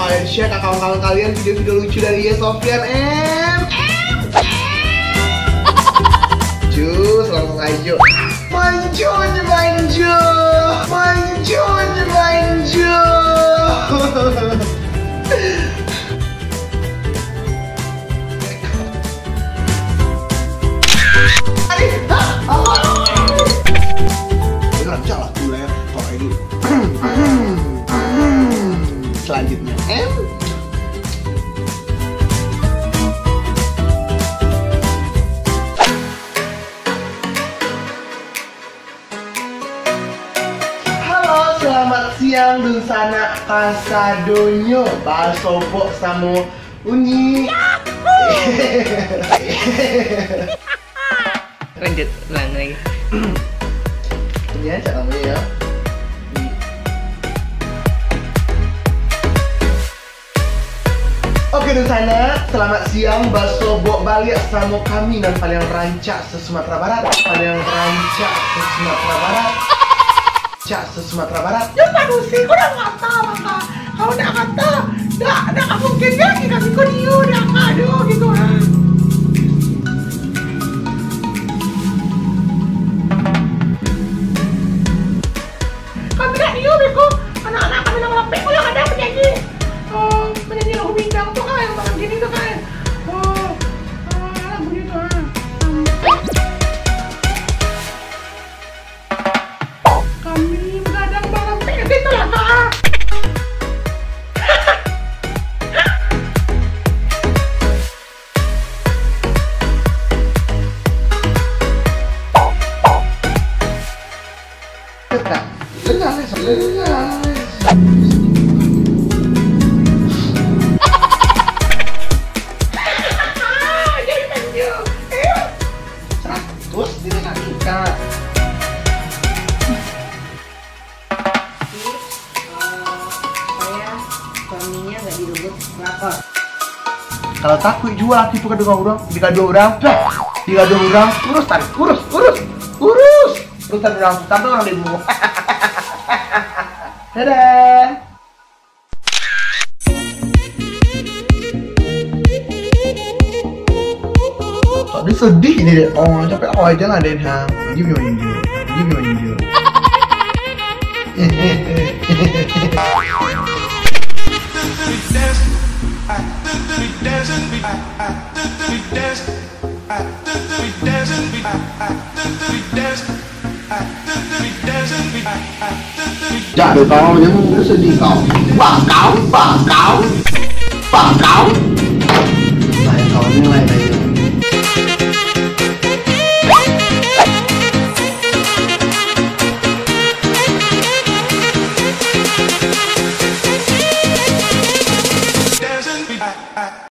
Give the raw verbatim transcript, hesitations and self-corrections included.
Kalian share ke kawan-kawan kalian video-video lucu dari Iya Sofyan M. Cus, langsung aja. Manjo, manjo. Manjo, manjo. Ini rancak lah tu lah ya. Kalau ini. Selanjutnya, em. Halo, selamat siang dunsanak kasadonyo. Basobok samo Uni. Lanjut ulang lagi. Ini aja namanya ya. Oke, dunsanak, selamat siang. Basobok baliak samo kami nan paling rancak se-Sumatera Barat. Paling rancak se-Sumatera Barat. Rancak se-Sumatera Barat. Yo, manusia, kau dah kata, maka kau dah kata, dah, dah mungkin lagi kami kau dio dah kado gitu, ha. Kami nak dio beko, anak-anak kami nak malapek, kau yang ada penyanyi. Oh, penyanyi lagu Minang tu kan, yang malam gini tu kan. Oh, ah, lagu ni tu, ah. Kami begadang malam, eh, itu lah, Kak. Lengah, lengah, lengah. Jadi manja. Seratus dia nak minta. Jadi, eh, supaya suaminya nggak direbut pelakor. Kalau takuik juo laki tu ka danga urang, di ka danga urang, dah, di ka danga urang, urus tadi, urus, urus, urus, urusan urang tu, sampai urang demo. Dadah. Tapi sedih ni dek. Oh, capek awak aja lah, Den, ha. Gimana ini? Gimana ini? Jak deh kau, jangan sedih kau. Bah kau, bah kau, bah kau.